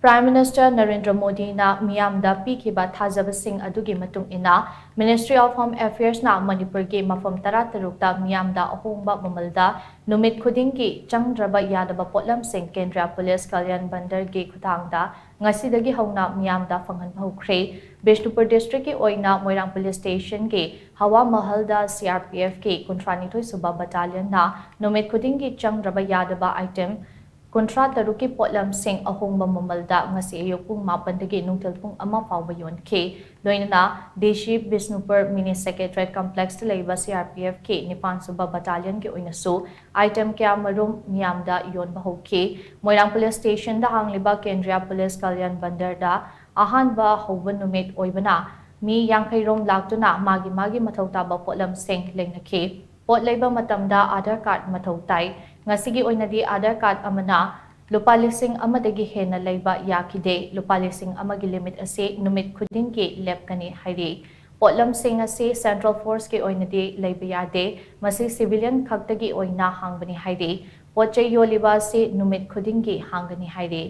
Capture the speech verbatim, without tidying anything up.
Prime Minister Narendra ꯃꯣꯗꯤꯅ ꯃꯤꯌꯥꯝꯗ ꯄꯤꯈꯤꯕ ꯊꯥꯖꯕꯁꯤꯡ ꯑꯗꯨꯒꯤ ꯃꯇꯨꯡ ꯏꯟꯅ, Ministry of Home Affairsꯅ ꯃꯅꯤꯄꯨꯔꯒꯤ ꯃꯐꯝ ꯇꯔꯥꯇꯔꯨꯛꯇ ꯃꯤꯌꯥꯝꯗ ꯑꯍꯣꯡꯕ ꯃꯃꯜꯗ ꯅꯨꯃꯤꯠ ꯈꯨꯗꯤꯡꯒꯤ ꯆꯪꯗ꯭ꯔꯕ ꯌꯥꯗꯕ ꯄꯣꯠꯂꯝꯁꯤꯡ ꯀꯦꯟꯗ꯭ꯔꯤꯌꯥ ꯄꯨꯂꯤꯁ ꯀꯜꯌꯥꯟ ꯕꯟꯗꯔꯒꯤ ꯈꯨꯊꯥꯡꯗ ꯉꯁꯤꯗꯒꯤ ꯍꯧꯅ ꯃꯤꯌꯥꯝꯗ ꯐꯪꯍꯟꯕ ꯍꯧꯈ꯭ꯔꯦ꯫ ꯕꯤꯁꯅꯨꯄꯨꯔ districtꯀꯤ ꯑꯣꯏꯅ ꯃꯣꯏꯔꯥꯡ ꯄꯨꯂꯤꯁ ꯁ꯭ꯇꯦꯁꯟꯒꯤ ꯍꯋꯥ ꯃꯍꯜꯗ CRPFꯀꯤ ꯀꯨꯟꯊ꯭ꯔꯥꯅꯤꯊꯣꯏ ꯁꯨꯕ battalionꯅ ꯅꯨꯃꯤꯠ ꯈꯨꯗꯤꯡꯒꯤ ꯆꯪꯗ꯭ꯔꯕ ꯌꯥꯗꯕ item ꯀꯨꯟꯊ꯭ꯔꯥ ꯇꯔꯨꯛꯀꯤ ꯄꯣꯠꯂꯝꯁꯤꯡ ꯑꯍꯣꯡꯕ ꯃꯃꯜꯗ ꯉꯁꯤ ꯑꯌꯨꯛ ꯄꯨꯡ ꯃꯥꯄꯟꯗꯒꯤ ꯅꯨꯡꯊꯤꯜ ꯄꯨꯡ ꯑꯃ ꯐꯥꯎꯕ ꯌꯣꯟꯈꯤ꯫ ꯂꯣꯏꯅꯅ DC ꯕꯤꯁꯅꯨꯄꯨꯔ Mini Secretariat Complexꯇ ꯂꯩꯕ CRPFꯀꯤ ꯅꯤꯄꯥꯟ ꯁꯨꯕ battalionꯒꯤ ꯑꯣꯏꯅꯁꯨ item ꯀꯌꯥꯃꯔꯨꯝ ꯃꯤꯌꯥꯝꯗ ꯌꯣꯟꯕ ꯍꯧꯈꯤ꯫ ꯃꯣꯏꯔꯥꯡ ꯄꯨꯂꯤꯁ ꯁ꯭ꯇꯦꯁꯟꯗ ꯍꯥꯡꯂꯤꯕ ꯀꯦꯟꯗ꯭ꯔꯤꯌꯥ ꯄꯨꯂꯤꯁ ꯀꯜꯌꯥꯟ ꯕꯟꯗꯔꯗ ꯑꯍꯥꯟꯕ ꯍꯧꯕ ꯅꯨꯃꯤꯠ ꯑꯣꯏꯕꯅ ꯃꯤ ꯌꯥꯡꯈꯩꯔꯣꯝ ꯂꯥꯛꯇꯨꯅ ꯃꯥꯒꯤ ꯃꯥꯒꯤ ꯃꯊꯧ ꯇꯥꯕ ꯄꯣꯠꯂꯝꯁꯤꯡ ꯂꯩꯅꯈꯤ꯫ ꯄꯣꯠ ꯂꯩꯕ ꯃꯇꯝꯗ Aadhaar card ꯃꯊꯧ ꯇꯥꯏ꯫ ꯉꯁꯤꯒꯤ ꯑꯣꯏꯅꯗꯤ Aadhaar card ꯑꯃꯅ ꯂꯨꯄꯥ ꯂꯤꯁꯤꯡ ꯑꯃꯗꯒꯤ ꯍꯦꯟꯅ ꯂꯩꯕ ꯌꯥꯈꯤꯗꯦ꯫ ꯂꯨꯄꯥ ꯂꯤꯁꯤꯡ ꯑꯃꯒꯤ limit ꯑꯁꯤ ꯅꯨꯃꯤꯠ ꯈꯨꯗꯤꯡꯒꯤ ꯂꯦꯞꯀꯅꯤ ꯍꯥꯏꯔꯤ꯫ ꯄꯣꯠꯂꯝꯁꯤꯡ ꯑꯁꯤ Central Forceꯀꯤ ꯑꯣꯏꯅꯗꯤ ꯂꯩꯕ ꯌꯥꯗꯦ꯫ ꯃꯁꯤ civilian ꯈꯛꯇꯒꯤ ꯑꯣꯏꯅ ꯍꯥꯡꯕꯅꯤ ꯍꯥꯏꯔꯤ꯫ ꯄꯣꯠ ꯆꯩ ꯌꯣꯜꯂꯤꯕ ꯑꯁꯤ ꯅꯨꯃꯤꯠ ꯈꯨꯗꯤꯡꯒꯤ ꯍꯥꯡꯒꯅꯤ ꯍꯥꯏꯔꯤ꯫